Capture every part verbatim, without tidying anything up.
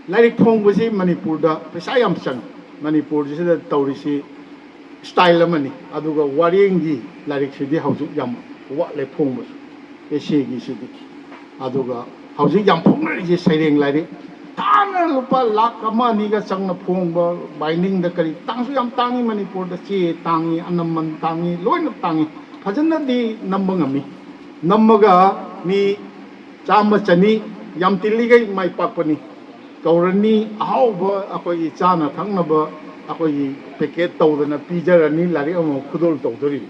ꯂꯥꯏꯔꯤꯛ ꯐꯣꯡꯕꯁꯤ ꯃꯅꯤꯄꯨꯔꯗ ꯄꯩꯁꯥ ꯌꯥꯝ ꯆꯪꯉꯤ꯫ ꯃꯅꯤꯄꯨꯔꯁꯤꯗ ꯇꯧꯔꯤꯁꯤ style ꯑꯃꯅꯤ꯫ ꯑꯗꯨꯒ ꯋꯥꯔꯦꯡꯒꯤ ꯂꯥꯏꯔꯤꯛꯁꯤꯗꯤ ꯍꯧꯖꯤꯛ ꯌꯥꯝ ꯋꯥꯠꯂꯦ ꯐꯣꯡꯕꯁꯨ꯫ Essayꯒꯤꯁꯤꯗꯤ꯫ ꯑꯗꯨꯒ ꯍꯧꯖꯤꯛ ꯌꯥꯝ ꯐꯣꯡꯅꯔꯤꯁꯦ ꯁꯩꯔꯦꯡ ꯂꯥꯏꯔꯤꯛ꯫ ꯊꯥꯏꯅ ꯂꯨꯄꯥ ꯂꯥꯈ ꯑꯃ ꯑꯅꯤꯒ ꯆꯪꯅ ꯐꯣꯡꯕ bindingꯗ ꯀꯔꯤ, ꯇꯥꯡꯁꯨ ꯌꯥꯝ ꯇꯥꯡꯉꯤ ꯃꯅꯤꯄꯨꯔꯗ꯫ ꯆꯦ ꯇꯥꯡꯉꯤ, ꯑꯅꯝꯃꯟ ꯇꯥꯡꯉꯤ, ꯂꯣꯏꯅ ꯇꯥꯡꯉꯤ꯫ ꯐꯖꯅꯗꯤ ꯅꯝꯕ ꯉꯝꯃꯤ꯫ ꯅꯝꯃꯒ ꯃꯤ ꯆꯥꯝꯃ ꯆꯅꯤ ꯌꯥꯝ ꯇꯤꯜꯂꯤꯈꯩ ꯃꯥꯏ ꯄꯥꯛꯄꯅꯤ꯫ ꯀꯧꯔꯅꯤ, ꯑꯍꯥꯎꯕ ꯑꯩꯈꯣꯏꯒꯤ ꯆꯥꯅ ꯊꯛꯅꯕ ꯑꯩꯈꯣꯏꯒꯤ packet ꯇꯧꯗꯅ ꯄꯤꯖꯔꯅꯤ, ꯂꯥꯏꯔꯤꯛ ꯑꯃꯃꯝ ꯈꯨꯗꯣꯜ ꯇꯧꯗꯣꯔꯤꯅꯤ꯫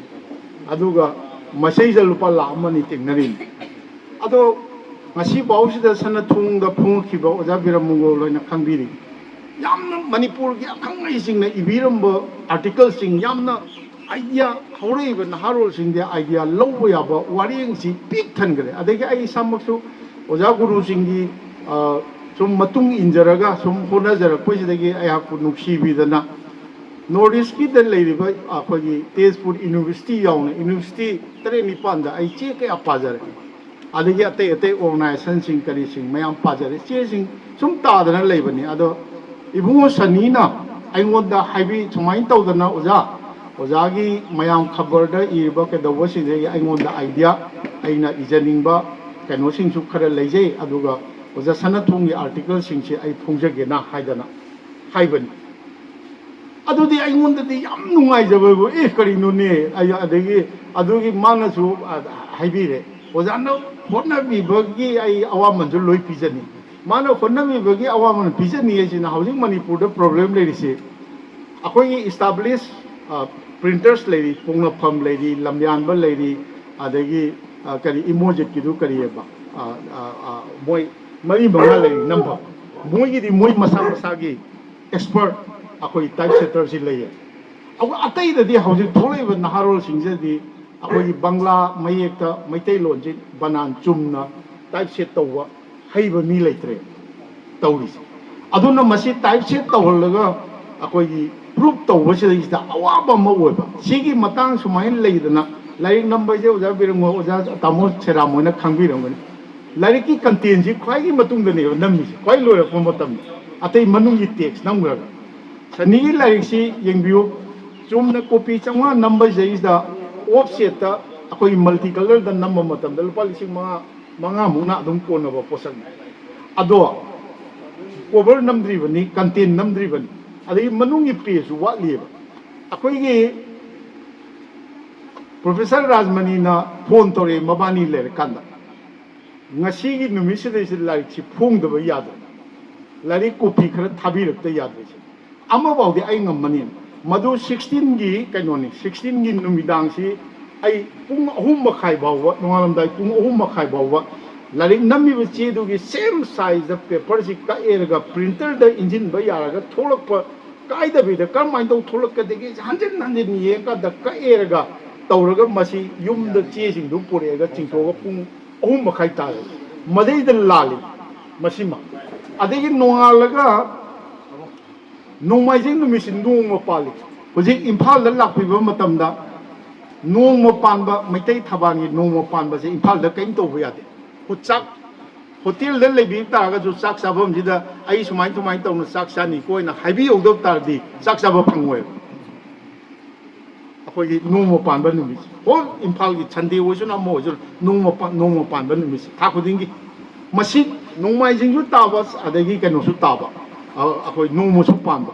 ꯑꯗꯨꯒ ꯃꯁꯤꯗꯩꯗ ꯂꯨꯄꯥ ꯂꯥꯈ ꯑꯃ ꯑꯅꯤ ꯇꯤꯡꯅꯔꯤꯅꯤ꯫ ꯑꯗꯣ ꯉꯁꯤ ꯐꯥꯎꯁꯤꯗ ꯁꯅꯥ ꯊꯣꯡꯗ ꯐꯣꯡꯉꯛꯈꯤꯕ ꯑꯣꯖꯥ ꯕꯤꯔꯝ ꯃꯪꯒꯣꯜ ꯍꯣꯏꯅ ꯈꯪꯕꯤꯔꯤ꯫ ꯌꯥꯝꯅ ꯃꯅꯤꯄꯨꯔꯒꯤ ꯑꯈꯪ ꯑꯍꯩꯁꯤꯡꯅ ꯏꯕꯤꯔꯝꯕ articleꯁꯤꯡ, ꯌꯥꯝꯅ idea, ꯍꯧꯔꯛꯏꯕ ꯅꯍꯥꯔꯣꯜꯁꯤꯡꯗꯤ idea ꯂꯧꯕ ꯌꯥꯕ ꯋꯥꯔꯦꯡꯁꯤ ꯄꯤꯛ ꯊꯟꯈ꯭ꯔꯦ꯫ ꯑꯗꯒꯤ ꯑꯩ ꯏꯁꯥꯃꯛꯁꯨ ꯑꯣꯖꯥ ꯒꯨꯔꯨꯁꯤꯡꯒꯤ, ꯑ, ꯁꯨꯝ ꯃꯇꯨꯡ ꯏꯟꯖꯔꯒ ꯁꯨꯝ ꯍꯣꯠꯅꯖꯔꯛꯄꯁꯤꯗꯒꯤ ꯑꯩꯍꯥꯛꯄꯨ ꯅꯨꯡꯁꯤꯕꯤꯗꯅ North Eastꯀꯤꯗ ꯂꯩꯔꯤꯕ ꯑꯩꯈꯣꯏꯒꯤ ꯇꯦꯖꯄꯨꯔ University ꯌꯥꯎꯅ university ꯇꯔꯦꯠ ꯅꯤꯄꯥꯟꯗ ꯑꯩ ꯆꯦ ꯀꯌꯥ ꯄꯥꯖꯔꯦ꯫ ꯑꯗꯒꯤ ꯑꯇꯩ ꯑꯇꯩ organizationꯁꯤꯡ ꯀꯔꯤꯁꯤꯡ ꯃꯌꯥꯝ ꯄꯥꯖꯔꯦ꯫ ꯆꯦꯁꯤꯡ ꯁꯨꯝ ꯇꯥꯗꯅ ꯂꯩꯕꯅꯤ꯫ ꯑꯗꯣ ꯏꯕꯨꯡꯉꯣ ꯁꯅꯤꯅ ꯑꯩꯉꯣꯟꯗ ꯍꯥꯏꯕꯤ, "ꯁꯨꯃꯥꯏꯅ ꯇꯧꯗꯅ ꯑꯣꯖꯥ, ꯑꯣꯖꯥꯒꯤ ꯃꯌꯥꯝ ꯈꯕꯔꯗ ꯏꯔꯤꯕ ꯀꯩꯗꯧꯕꯁꯤꯡꯗꯒꯤ ꯑꯩꯉꯣꯟꯗ idea, ꯑꯩꯅ ꯏꯖꯅꯤꯡꯕ ꯀꯩꯅꯣꯁꯤꯡꯁꯨ ꯈꯔ ꯂꯩꯖꯩ꯫ ꯑꯗꯨꯒ ꯑꯣꯖꯥ ꯁꯅꯥꯊꯣꯡꯒꯤ articleꯁꯤꯡꯁꯦ ꯑꯩ ꯐꯣꯡꯖꯒꯦꯅ" ꯍꯥꯏꯗꯅ ꯍꯥꯏꯕꯅꯤ꯫ ꯑꯗꯨꯗꯤ ꯑꯩꯉꯣꯟꯗꯗꯤ ꯌꯥꯝ ꯅꯨꯡꯉꯥꯏꯖꯕꯕꯨ, "ꯑꯦ, ꯀꯔꯤꯅꯣꯅꯦ?" ꯑꯩ ꯑꯗꯒꯤ ꯑꯗꯨꯒꯤ ꯃꯥꯅꯁꯨ, ꯑ, ꯍꯥꯏꯕꯤꯔꯦ, "ꯑꯣꯖꯥꯅ ꯍꯣꯠꯅꯕꯤꯕꯒꯤ ꯑꯩ ꯑꯋꯥꯃꯟꯁꯨ ꯂꯣꯏ ꯄꯤꯖꯅꯤ"꯫ ꯃꯥꯅ ꯍꯣꯠꯅꯕꯤꯕꯒꯤ ꯑꯋꯥꯃꯟ ꯄꯤꯖꯅꯤ ꯍꯥꯏꯁꯤꯅ ꯍꯧꯖꯤꯛ ꯃꯅꯤꯄꯨꯔꯗ problem ꯂꯩꯔꯤꯁꯤ꯫ ꯑꯩꯈꯣꯏꯒꯤ establish, ꯑ, printers ꯂꯩꯔꯤ, ꯄꯣꯛꯅꯐꯝ ꯂꯩꯔꯤ, ꯂꯝꯌꯥꯟꯕ ꯂꯩꯔꯤ, ꯑꯗꯒꯤ, ꯑ, ꯀꯔꯤ, ꯏꯃꯣꯖꯦꯠꯀꯤꯗꯨ ꯀꯔꯤꯑꯕ? ꯑ, ꯑ, ꯑ, ꯃꯣꯏ ꯃꯔꯤ ꯃꯉꯥ ꯂꯩꯔꯤ ꯅꯝꯐꯝ꯫ ꯃꯣꯏꯒꯤꯗꯤ ꯃꯣꯏ ꯃꯁꯥ ꯃꯁꯥꯒꯤ expert ꯑꯩꯈꯣꯏ typesetterꯁꯤ ꯂꯩꯌꯦ꯫ ꯑꯗꯨꯒ ꯑꯇꯩꯗꯗꯤ ꯍꯧꯖꯤꯛ ꯊꯣꯛꯂꯛꯏꯕ ꯅꯍꯥꯔꯣꯜꯁꯤꯡꯁꯤꯗꯗꯤ ꯑꯩꯈꯣꯏꯒꯤ ꯕꯪꯂꯥ ꯃꯌꯦꯛꯇ ꯃꯩꯇꯩꯂꯣꯟꯁꯤ ꯕꯅꯥꯟ ꯆꯨꯝꯅ typeset ꯇꯧꯕ ꯍꯩꯕ ꯃꯤ ꯂꯩꯇ꯭ꯔꯦ ꯇꯧꯔꯤꯁꯦ꯫ ꯑꯗꯨꯅ ꯃꯁꯤ typeset ꯇꯧꯍꯜꯂꯒ ꯑꯩꯈꯣꯏꯒꯤ proof ꯇꯧꯕꯁꯤꯗꯩꯁꯤꯗ ꯑꯋꯥꯕ ꯑꯃ ꯑꯣꯏꯕ꯫ ꯁꯤꯒꯤ ꯃꯇꯥꯡ ꯁꯨꯃꯥꯏꯅ ꯂꯩꯗꯅ ꯂꯥꯏꯔꯤꯛ ꯅꯝꯕꯁꯦ ꯑꯣꯖꯥ ꯕꯤꯔꯝ ꯍꯣꯏ, ꯑꯣꯖꯥ ꯇꯥꯃꯣ ꯁꯦꯔꯥꯝ ꯍꯣꯏꯅ ꯈꯪꯕꯤꯔꯝꯒꯅꯤ꯫ ꯂꯥꯏꯔꯤꯛꯀꯤ ꯀꯟꯇꯦꯟꯁꯤ ꯈ꯭ꯋꯥꯏꯒꯤ ꯃꯇꯨꯡꯗꯅꯦꯕ ꯅꯝꯃꯤꯁꯦ, ꯈ꯭ꯋꯥꯏ ꯂꯣꯏꯔꯛꯄ ꯃꯇꯝꯗ꯫ ꯑꯇꯩ ꯃꯅꯨꯡꯒꯤ ꯇꯦꯛꯁ ꯅꯝꯈ꯭ꯔꯒ꯫ ꯁꯅꯤꯒꯤ ꯂꯥꯏꯔꯤꯛꯁꯤ ꯌꯦꯡꯕꯤꯌꯨ, ꯆꯨꯝꯅ ꯀꯣꯄꯤ ꯆꯥꯝꯃꯉꯥ ꯅꯝꯕꯁꯤꯗꯩꯁꯤꯗ ꯑꯣꯐ ꯁꯦꯠꯇ ꯑꯩꯈꯣꯏꯒꯤ ꯃꯜꯇꯤ ꯀꯂꯔꯗ ꯅꯝꯕ ꯃꯇꯝꯗ ꯂꯨꯄꯥ ꯂꯤꯁꯤꯡ ꯃꯉꯥ, ꯃꯉꯥꯃꯨꯛꯅ ꯑꯗꯨꯝ ꯀꯣꯟꯅꯕ ꯄꯣꯠꯁꯛꯅꯤ꯫ ꯑꯗꯣ ꯀꯣꯚꯔ ꯅꯝꯗ꯭ꯔꯤꯕꯅꯤ, ꯀꯟꯇꯦꯟ ꯅꯝꯗ꯭ꯔꯤꯕꯅꯤ, ꯑꯗꯒꯤ ꯃꯅꯨꯡꯒꯤ ꯄꯦꯖꯁꯨ ꯋꯥꯠꯂꯤꯑꯕ꯫ ꯑꯩꯈꯣꯏꯒꯤ ꯄ꯭ꯔꯣꯐꯦꯁꯔ ꯔꯥꯖꯃꯅꯤꯅ ꯐꯣꯟ ꯇꯧꯔꯛꯑꯦ ꯃꯕꯥꯅꯤ ꯂꯩꯔꯀꯥꯟꯗ, "ꯉꯁꯤꯒꯤ ꯅꯨꯃꯤꯠꯁꯤꯗꯩꯁꯤꯗ ꯂꯥꯏꯔꯤꯛꯁꯤ ꯐꯣꯡꯗꯕ ꯌꯥꯗ꯭ꯔꯦ, ꯂꯥꯏꯔꯤꯛ ꯀꯣꯄꯤ ꯈꯔ ꯊꯥꯕꯤꯔꯛꯇ ꯌꯥꯗ꯭ꯔꯦ, ꯁꯤ ꯑꯃꯐꯥꯎꯗꯤ ꯑꯩ ꯉꯝꯃꯅꯤ"꯫ ꯃꯗꯨ ꯁꯤꯛꯁꯇꯤꯟꯒꯤ ꯀꯩꯅꯣꯅꯤ, ꯁꯤꯛꯁꯇꯤꯟꯒꯤ ꯅꯨꯃꯤꯗꯥꯡꯁꯤ ꯑꯩ ꯄꯨꯡ ꯑꯍꯨꯝ ꯃꯈꯥꯏ ꯐꯥꯎꯕ, ꯅꯣꯡꯉꯥꯜꯂꯝꯗꯥꯏ ꯄꯨꯡ ꯑꯍꯨꯝ ꯃꯈꯥꯏ ꯐꯥꯎꯕ ꯂꯥꯏꯔꯤꯛ ꯅꯝꯃꯤꯕ ꯆꯦꯗꯨꯒꯤ ꯁꯦꯝ ꯁꯥꯏꯖꯇ ꯄꯦꯄꯔꯁꯤ ꯀꯛꯑꯦꯔꯒ ꯄ꯭ꯔꯤꯟꯇꯔꯗ ꯏꯟꯁꯤꯟꯕ ꯌꯥꯔꯒ ꯊꯣꯛꯂꯛꯄ ꯀꯥꯏꯗꯕꯤꯗ ꯀꯔꯝꯍꯥꯏꯅ ꯇꯧ ꯊꯣꯛꯂꯛꯀꯗꯒꯦ ꯍꯟꯖꯤꯟ ꯍꯟꯖꯤꯟ ꯌꯦꯡꯀꯥꯟꯗ ꯀꯛꯑꯦꯔꯒ ꯇꯧꯔꯒ ꯃꯁꯤ ꯌꯨꯝꯗ ꯆꯦꯁꯤꯡꯗꯨ ꯄꯨꯔꯛꯑꯒ ꯆꯤꯡꯊꯣꯛꯑꯒ ꯄꯨꯡ ꯑꯍꯨꯝ ꯃꯈꯥꯏ ꯇꯥꯔꯦ꯫ ꯃꯗꯩꯗ ꯂꯥꯜꯂꯤ ꯃꯁꯤꯃ꯫ ꯑꯗꯒꯤ ꯅꯣꯡꯉꯥꯜꯂꯒ ꯅꯣꯡꯃꯥꯏꯖꯤꯡ ꯅꯨꯃꯤꯠꯁꯤ ꯅꯣꯡꯃ ꯄꯥꯜꯂꯤ꯫ ꯍꯧꯖꯤꯛ ꯏꯝꯐꯥꯜꯗ ꯂꯥꯛꯄꯤꯕ ꯃꯇꯝꯗ ꯅꯣꯡꯃ ꯄꯥꯟꯕ, ꯃꯩꯇꯩ ꯊꯕꯥꯜꯒꯤ ꯅꯣꯡꯃ ꯄꯥꯟꯕꯁꯦ ꯏꯝꯐꯥꯜꯗ ꯀꯔꯤꯝ ꯇꯧꯕ ꯌꯥꯗꯦ꯫ ꯍꯣ-, ꯆꯥꯛ ꯍꯣꯇꯦꯜꯗ ꯂꯩꯕꯤꯕ ꯇꯥꯔꯒꯁꯨ ꯆꯥꯛ ꯆꯥꯐꯝꯁꯤꯗ ꯑꯩ ꯁꯨꯃꯥꯏꯅ ꯁꯨꯃꯥꯏꯅ ꯇꯧꯅ ꯆꯥꯛ ꯆꯥꯅꯤꯀꯣ ꯍꯥꯏꯅ ꯍꯥꯏꯕꯤꯍꯧꯗꯕ ꯇꯥꯔꯗꯤ ꯆꯥꯛ ꯆꯥꯕ ꯐꯪꯉꯣꯏꯕ꯫ ꯑꯩꯈꯣꯏꯒꯤ ꯅꯣꯡꯃ ꯄꯥꯟꯕ ꯅꯨꯃꯤꯠ, ꯍꯣꯜ ꯏꯝꯐꯥꯜꯒꯤ ꯁꯟꯗꯦ ꯑꯣꯏꯁꯅꯨ ꯑꯃ ꯑꯣꯏꯁꯅꯨ, ꯅꯣꯡꯃ ꯄꯥ-, ꯅꯣꯡꯃ ꯄꯥꯟꯕ ꯅꯨꯃꯤꯠꯁꯦ ꯊꯥ ꯈꯨꯗꯤꯡꯒꯤ꯫ ꯃꯁꯤ ꯅꯣꯡꯃꯥꯏꯖꯤꯡꯁꯨ ꯇꯥꯕ, ꯑꯗꯒꯤ ꯀꯩꯅꯣꯁꯨ ꯇꯥꯕ, ꯑ, ꯑꯩꯈꯣꯏ ꯅꯣꯡꯃꯁꯨ ꯄꯥꯟꯕ꯫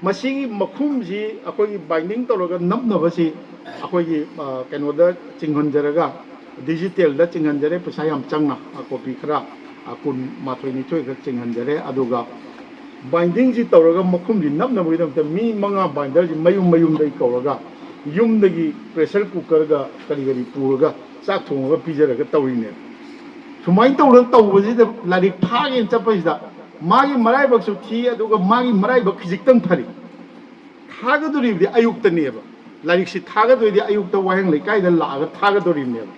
ꯃꯁꯤꯒꯤ ꯃꯈꯨꯝꯁꯤ ꯑꯩꯈꯣꯏꯒꯤ ꯕꯥꯏꯟꯗꯤꯡ ꯇꯧꯔꯒ ꯅꯞꯅꯕꯁꯤ ꯑꯩꯈꯣꯏꯒꯤ, ꯑ, ꯀꯩꯅꯣꯗ ꯆꯤꯡꯍꯟꯖꯔꯒ, ꯗꯤꯖꯤꯇꯦꯜꯗ ꯆꯤꯡꯍꯟꯖꯔꯦ, ꯄꯩꯁꯥ ꯌꯥꯝ ꯆꯪꯅ, ꯑ, ꯀꯣꯄꯤ ꯈꯔ, ꯑ, ꯀꯨꯟ ꯃꯥꯊꯣꯏ ꯅꯤꯊꯣꯏ ꯈꯛ ꯆꯤꯡꯍꯟꯖꯔꯦ꯫ ꯑꯗꯨꯒ ꯕꯥꯏꯟꯗꯤꯡꯁꯤ ꯇꯧꯔꯒ ꯃꯈꯨꯝꯁꯤ ꯅꯞꯅꯕꯒꯤꯗꯃꯛꯇ ꯃꯤ ꯃꯉꯥ ꯕꯥꯏꯟꯗꯔꯁꯤ ꯃꯌꯨꯝ ꯃꯌꯨꯝꯗꯒꯤ ꯀꯧꯔꯒ ꯌꯨꯝꯗꯒꯤ ꯄ꯭ꯔꯦꯁꯔ ꯀꯨꯀꯔꯒ ꯀꯔꯤ ꯀꯔꯤ ꯄꯨꯔꯒ ꯆꯥꯛ ꯊꯣꯡꯉꯒ ꯄꯤꯖꯔꯒ ꯇꯧꯔꯤꯅꯦꯕ꯫ ꯁꯨꯃꯥꯏꯅ ꯇꯧꯔꯒ ꯇꯧꯕꯁꯤꯗ ꯂꯥꯏꯔꯤꯛ ꯊꯥꯒꯦꯅ ꯆꯠꯄꯁꯤꯗ ꯃꯥꯒꯤ ꯃꯔꯥꯏꯕꯛꯁꯨ ꯊꯤ, ꯑꯗꯨꯒ ꯃꯥꯒꯤ ꯃꯔꯥꯏꯕꯛ ꯈꯖꯤꯛꯇꯪ ꯐꯔꯤ꯫ ꯊꯥꯒꯗꯣꯔꯤꯕꯗꯤ ꯑꯌꯨꯛꯇꯅꯦꯕ꯫ ꯂꯥꯏꯔꯤꯛꯁꯤ ꯊꯥꯒꯗꯣꯏꯗꯤ ꯑꯌꯨꯛꯇ ꯋꯥꯍꯦꯡ ꯂꯩꯀꯥꯏꯗ ꯂꯥꯛꯑꯒ ꯊꯥꯒꯗꯣꯔꯤꯕꯅꯦꯕ꯫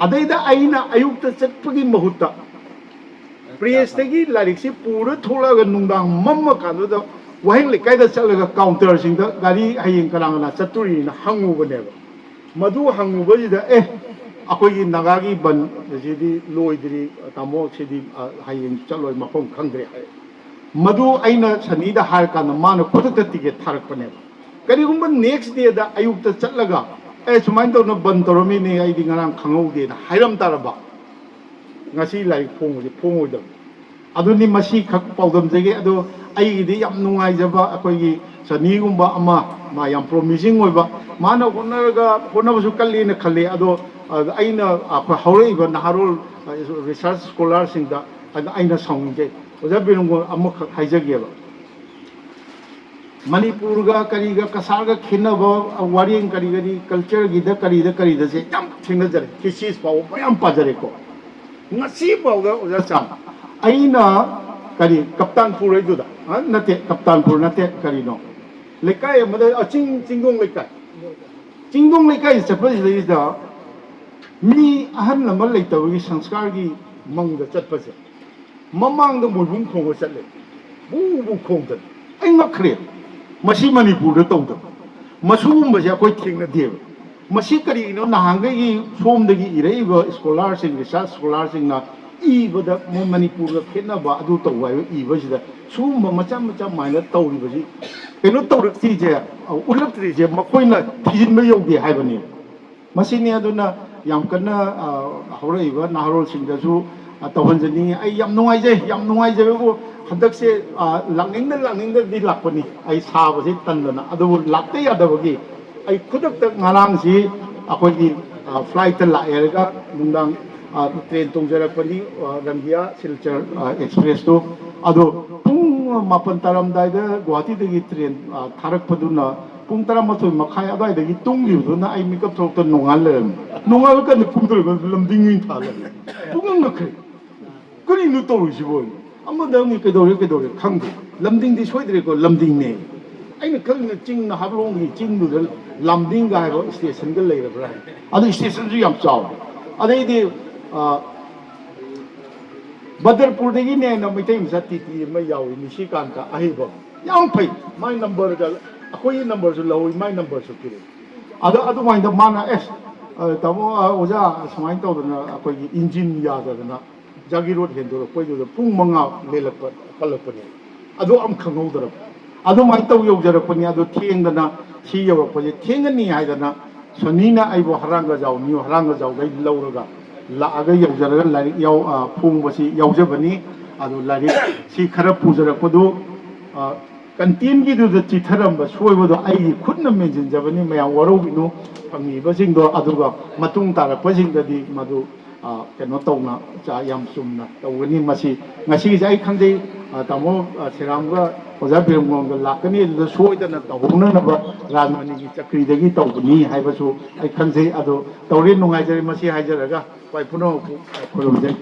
ꯑꯗꯩꯗ ꯑꯩꯅ ꯑꯌꯨꯛꯇ ꯆꯠꯄꯒꯤ ꯃꯍꯨꯠꯇ ꯄ꯭ꯔꯦꯁꯇꯒꯤ ꯂꯥꯏꯔꯤꯛꯁꯤ ꯄꯨꯔ ꯊꯣꯛꯂꯛꯑꯒ ꯅꯨꯡꯗꯥꯡ ꯃꯝꯃ ꯀꯥꯟꯗꯨꯗ ꯋꯥꯍꯦꯡ ꯂꯩꯀꯥꯏꯗ ꯆꯠꯂꯒ ꯀꯥꯎꯟꯇꯔꯁꯤꯡꯗ ꯒꯥꯔꯤ ꯍꯌꯦꯡ ꯀꯅꯥ ꯀꯅꯥ ꯆꯠꯇꯣꯔꯤꯅ ꯍꯪꯉꯨꯕꯅꯦꯕ꯫ ꯃꯗꯨ ꯍꯪꯉꯨꯕꯁꯤꯗ, "ꯑꯦ, ꯑꯩꯈꯣꯏꯒꯤ ꯅꯥꯒꯥꯒꯤ ꯕꯟ ꯑꯁꯤꯗꯤ ꯂꯣꯏꯗ꯭ꯔꯤ, ꯇꯥꯃꯣ, ꯁꯤꯗꯤ, ꯑ, ꯍꯌꯦꯡ ꯆꯠꯂꯣꯏ, ꯃꯐꯝ ꯈꯪꯗ꯭ꯔꯦ ꯍꯥꯏ꯫ ꯃꯗꯨ ꯑꯩꯅ ꯁꯅꯤꯗ ꯍꯥꯏꯔꯀꯥꯟꯗ ꯃꯥꯅ ꯈꯨꯗꯛꯇ ꯇꯤꯀꯦꯠ ꯊꯥꯔꯛꯄꯅꯦꯕ꯫ ꯀꯔꯤꯒꯨꯝꯕ next dayꯗ ꯑꯌꯨꯛꯇ ꯆꯠꯂꯒ, "ꯑꯦ, ꯁꯨꯃꯥꯏꯅ ꯇꯧꯅ ꯕꯟ ꯇꯧꯔꯝꯃꯤꯅꯦ, ꯑꯩꯗꯤ ꯉꯔꯥꯡ ꯈꯪꯍꯧꯗꯦꯅ" ꯍꯥꯏꯔꯝ ꯇꯥꯔꯕ, ꯉꯁꯤ ꯂꯥꯏꯔꯤꯛ ꯐꯣꯡꯕꯁꯦ ꯐꯣꯡꯉꯣꯏꯗꯕꯅꯤ꯫ ꯑꯗꯨꯅꯤ, ꯃꯁꯤꯈꯛ ꯄꯥꯎꯗꯝꯖꯒꯦ꯫ ꯑꯗꯣ ꯑꯩꯒꯤꯗꯤ ꯌꯥꯝ ꯅꯨꯡꯉꯥꯏꯖꯕ, ꯑꯩꯈꯣꯏꯒꯤ ꯁꯅꯤꯒꯨꯝꯕ ꯑꯃ, ꯃꯥ ꯌꯥꯝ promising ꯑꯣꯏꯕ, ꯃꯥꯅ ꯍꯣꯠꯅꯔꯒ, ꯍꯣꯠꯅꯕꯁꯨ ꯀꯜꯂꯤꯅ ꯈꯜꯂꯤ꯫ ꯑꯗꯣ, ꯑ, ꯑꯩꯅ ꯑꯩꯈꯣꯏ ꯍꯧꯔꯛꯏꯕ ꯅꯍꯥꯔꯣꯜ, ꯑ, research scholarꯁꯤꯡꯗ ꯑꯩꯅ ꯁꯥꯎꯅꯤꯡꯖꯩ꯫ ꯑꯣꯖꯥ ꯕꯤꯔꯨꯡꯒꯣꯜ, ꯑꯃꯈꯛ ꯍꯥꯏꯖꯒꯦꯕ꯫ ꯃꯅꯤꯄꯨꯔꯒ ꯀꯔꯤꯒ ꯀꯁꯥꯔꯒ ꯈꯦꯠꯅꯕ, ꯋꯥꯔꯦꯡ ꯀꯔꯤ ꯀꯔꯤ, cultureꯒꯤꯗ ꯀꯔꯤꯗ ꯀꯔꯤꯗꯁꯦ ꯌꯥꯝ ꯊꯦꯡꯅꯖꯔꯦ, thesis ꯐꯥꯎꯕ ꯃꯌꯥꯝ ꯄꯥꯖꯔꯦꯀꯣ꯫ ꯉꯁꯤ ꯐꯥꯎꯗ ꯑꯣꯖꯥ ꯆꯥꯝ, ꯑꯩꯅ ꯀꯔꯤ, ꯀꯞꯇꯥꯟꯄꯨꯔ ꯍꯥꯏꯗꯨꯗ, ꯑ, ꯅꯠꯇꯦ, ꯀꯞꯇꯥꯟꯄꯨꯔ ꯅꯠꯇꯦ, ꯀꯔꯤꯅꯣ, ꯂꯩꯀꯥꯏ ꯑꯃꯗ, ꯑ, ꯆꯤꯡ, ꯆꯤꯡꯗꯣꯡ ꯂꯩꯀꯥꯏ, ꯆꯤꯡꯗꯣꯡ ꯂꯩꯀꯥꯏ ꯆꯠꯄꯁꯤꯗꯩꯁꯤꯗ ꯃꯤ ꯑꯍꯜ ꯑꯃ ꯂꯩꯇꯕꯒꯤ ꯁꯪꯁꯀꯥꯔꯒꯤ ꯃꯪꯗ ꯆꯠꯄꯁꯦ, ꯃꯃꯥꯡꯗ ꯃꯣꯏꯕꯨꯡ ꯈꯣꯡꯉ ꯆꯠꯂꯦ, ꯕꯨ ꯕꯨ ꯈꯣꯡꯗꯅ꯫ ꯑꯩ ꯉꯛꯈ꯭ꯔꯦ, ꯃꯁꯤ ꯃꯅꯤꯄꯨꯔꯗ ꯇꯧꯗꯕ, ꯃꯁꯤꯒꯨꯝꯕꯁꯦ ꯑꯩꯈꯣꯏ ꯊꯦꯡꯅꯗꯦꯕ꯫ ꯃꯁꯤ ꯀꯔꯤꯒꯤꯅꯣ? ꯅꯍꯥꯟꯈꯩꯒꯤ ꯁꯣꯝꯗꯒꯤ ꯏꯔꯛꯏꯕ scholarꯁꯤꯡ, research scholarꯁꯤꯡꯅ ꯏꯕꯗ ꯃꯣꯏ ꯃꯅꯤꯄꯨꯔꯒ ꯈꯦꯠꯅꯕ ꯑꯗꯨ ꯇꯧꯕ ꯍꯥꯏꯕ ꯏꯕꯁꯤꯗ ꯁꯤꯒꯨꯝꯕ ꯃꯆꯥ ꯃꯆꯥ ꯃꯥꯏꯅ ꯇꯧꯔꯤꯕꯁꯤ, ꯀꯩꯅꯣ ꯇꯧꯔꯛꯇ꯭ꯔꯤꯁꯦ, ꯎꯠꯂꯛꯇ꯭ꯔꯤꯁꯦ ꯃꯈꯣꯏꯅ ꯊꯤꯖꯤꯟꯕ ꯌꯧꯗꯦ ꯍꯥꯏꯕꯅꯦꯕ꯫ ꯃꯁꯤꯅꯤ꯫ ꯑꯗꯨꯅ ꯌꯥꯝ ꯀꯟꯅ, ꯑ, ꯍꯧꯔꯛꯏꯕ ꯅꯍꯥꯔꯣꯜꯁꯤꯡꯗꯁꯨ, ꯑ, ꯇꯧꯍꯟꯖꯅꯤꯡꯉꯤ꯫ ꯑꯩ ꯌꯥꯝ ꯅꯨꯡꯉꯥꯏꯖꯩ, ꯌꯥꯝ ꯅꯨꯡꯉꯥꯏꯖꯕꯕꯨ ꯍꯟꯗꯛꯁꯦ, ꯑ, ꯂꯥꯛꯅꯤꯡꯗ ꯂꯥꯛꯅꯤꯡꯗꯗꯤ ꯂꯥꯛꯄꯅꯤ, ꯑꯩ ꯁꯥꯕꯁꯦ ꯇꯟꯗꯅ꯫ ꯑꯗꯨꯕꯨ ꯂꯥꯛꯇ ꯌꯥꯗꯕꯒꯤ ꯑꯩ ꯈꯨꯗꯛꯇ ꯉꯔꯥꯡꯁꯤ ꯑꯩꯈꯣꯏꯒꯤ, ꯑ, flightꯇ ꯂꯥꯛꯑꯦꯔꯒ ꯅꯨꯡꯗꯥꯡ, ꯑ, train ꯇꯣꯡꯖꯔꯛꯄꯅꯤ, ꯑ, ꯔꯪꯒꯤꯌꯥ ꯁꯤꯜꯆꯔ, ꯑ, expressꯇꯨ꯫ ꯑꯗꯣ ꯄꯨꯡ ꯃꯥꯄꯟ ꯇꯥꯔꯝꯗꯥꯏꯗ ꯒꯨꯋꯥꯍꯥꯇꯤꯗꯒꯤ train, ꯑ, ꯊꯥꯔꯛꯄꯗꯨꯅ ꯄꯨꯡ ꯇꯔꯥꯃꯥꯊꯣꯏ ꯃꯈꯥꯏ ꯑꯗꯨꯋꯥꯏꯗꯒꯤ ꯇꯨꯝꯈꯤꯕꯗꯨꯅ ꯑꯩ ꯃꯤꯀꯞ ꯊꯣꯛꯂꯛꯇ ꯅꯣꯡꯉꯥꯜ ꯂꯩꯔꯝꯃꯤ꯫ ꯅꯣꯡꯉꯥꯜꯂꯀꯥꯟꯗ ꯀꯨꯝꯊꯔꯀꯥꯟꯗ ꯂꯝꯗꯤꯡ ꯑꯣꯏꯅ ꯊꯥ ꯂꯩꯔꯝꯃꯤ꯫ ꯄꯨꯡꯉꯛ ꯉꯛꯈ꯭ꯔꯦ꯫ ꯀꯔꯤꯅꯣ ꯇꯧꯔꯤꯁꯤꯕꯣ? ꯑꯃꯗ ꯑꯃꯨꯛ ꯀꯩꯗꯧꯔꯦ, ꯀꯩꯗꯧꯔꯦ ꯈꯪꯗꯦ꯫ ꯂꯝꯗꯤꯡꯗꯤ ꯁꯣꯏꯗ꯭ꯔꯦꯀꯣ, ꯂꯝꯗꯤꯡꯅꯦ꯫ ꯑꯩꯅ ꯈꯜꯂꯤꯅ ꯆꯤꯡꯅ, ꯍꯥꯐꯂꯣꯡꯒꯤ ꯆꯤꯡꯗꯨꯗ ꯂꯝꯗꯤꯡꯒ ꯍꯥꯏꯕ stationꯒ ꯂꯩꯔꯕ꯭ꯔꯥ ꯍꯥꯏ꯫ ꯑꯗꯨ stationꯁꯨ ꯌꯥꯝ ꯆꯥꯎꯋꯦ꯫ ꯑꯗꯩꯗꯤ, ꯑ, ꯕꯗꯔꯄꯨꯔꯗꯒꯤꯅꯦ ꯑꯩꯅ ꯃꯩꯇꯩ ꯃꯆꯥ ꯇꯤ ꯇꯤ ꯑꯃ ꯌꯥꯎꯏ, ꯅꯤꯁꯤꯀꯥꯟꯇ ꯑꯍꯩꯕ꯫ ꯌꯥꯝ ꯐꯩ꯫ ꯃꯥꯏ numberꯒ, ꯑꯩꯈꯣꯏꯒꯤ numberꯁꯨ ꯂꯧꯏ, ꯃꯥꯏ numberꯁꯨ ꯄꯤꯔꯛꯏ꯫ ꯑꯗꯣ ꯑꯗꯨꯃꯥꯏꯅ ꯃꯥꯅ, "ꯑꯦꯁ, ꯑ, ꯇꯥꯃꯣ, ꯑ, ꯑꯣꯖꯥ, ꯁꯨꯃꯥꯏꯅ ꯇꯧꯗꯅ ꯑꯩꯈꯣꯏꯒꯤ ꯏꯟꯖꯤꯟ ꯌꯥꯗꯗꯅ ꯖꯥꯒꯤꯔꯣꯠ ꯍꯦꯟꯗꯣꯔꯛꯄꯩꯗꯨꯗ ꯄꯨꯡ ꯃꯉꯥ ꯂꯦꯜꯂꯛꯄ, ꯀꯜꯂꯛꯄꯅꯦ꯫ ꯑꯗꯨ ꯑꯃ ꯈꯪꯍꯧꯗ꯭ꯔꯕ꯫ ꯑꯗꯨꯃꯥꯏꯅ ꯇꯧ ꯌꯧꯖꯔꯛꯄꯅꯤ꯫ ꯑꯗꯨ ꯊꯦꯡꯗꯅ ꯁꯤ ꯌꯧꯔꯛꯄꯁꯦ ꯊꯦꯡꯒꯅꯤ ꯍꯥꯏꯗꯅ ꯁꯣꯅꯤꯅ ꯑꯩꯕꯨ ꯍꯔꯥꯡꯒꯖꯥꯎ, ꯅ꯭ꯌꯨ ꯍꯔꯥꯡꯒꯖꯥꯎꯗꯩ ꯂꯧꯔꯒ ꯂꯥꯛꯑꯒ ꯌꯧꯖꯔꯒ ꯂꯥꯏꯔꯤꯛ ꯌꯥꯎ-, ꯑ, ꯐꯣꯡꯕꯁꯤ ꯌꯥꯎꯖꯕꯅꯤ꯫ ꯑꯗꯨ ꯂꯥꯏꯔꯤꯛꯁꯤ ꯈꯔ ꯄꯨꯖꯔꯛꯄꯗꯨ, ꯑ, ꯀꯟꯇꯦꯟꯒꯤꯗꯨꯗ ꯆꯤꯊꯔꯝꯕ ꯁꯣꯏꯕꯗꯣ ꯑꯩꯒꯤ ꯈꯨꯠꯅ ꯃꯦꯟꯁꯤꯟꯖꯕꯅꯤ꯫ ꯃꯌꯥꯝ ꯋꯥꯔꯧꯕꯤꯅꯨ, ꯐꯪꯉꯤꯕꯁꯤꯡꯗꯣ꯫ ꯑꯗꯨꯒ ꯃꯇꯨꯡ ꯇꯥꯔꯛꯄꯁꯤꯡꯗꯗꯤ ꯃꯗꯨ, ꯑ, ꯀꯩꯅꯣ ꯇꯧꯅ, ꯆ-, ꯌꯥꯝ ꯆꯨꯝꯅ ꯇꯧꯒꯅꯤ꯫ ꯃꯁꯤ ꯉꯁꯤꯒꯤꯁꯦ ꯑꯩ ꯈꯪꯖꯩ, ꯑ, ꯇꯥꯃꯣ, ꯑ, ꯁꯤꯔꯥꯝꯒ ꯑꯣꯖꯥ ꯕꯤꯔꯝꯒꯣꯟꯒ ꯂꯥꯛꯀꯅꯤ, ꯑꯗꯨꯗ ꯁꯣꯏꯗꯅ ꯇꯧꯍꯧꯅꯅꯕ ꯔꯥꯖꯃꯅꯤꯒꯤ ꯆꯀ꯭ꯔꯤꯗꯒꯤ ꯇꯧꯕꯅꯤ ꯍꯥꯏꯕꯁꯨ ꯑꯩ ꯈꯪꯖꯩ꯫ ꯑꯗꯣ ꯇꯧꯔꯦ, ꯅꯨꯡꯉꯥꯏꯖꯔꯦ꯫ ꯃꯁꯤ ꯍꯥꯏꯖꯔꯒ ꯈ꯭ꯋꯥꯏ ꯄꯨꯝꯅꯃꯛꯄꯨ ꯈꯨꯔꯨꯝꯖꯩ꯫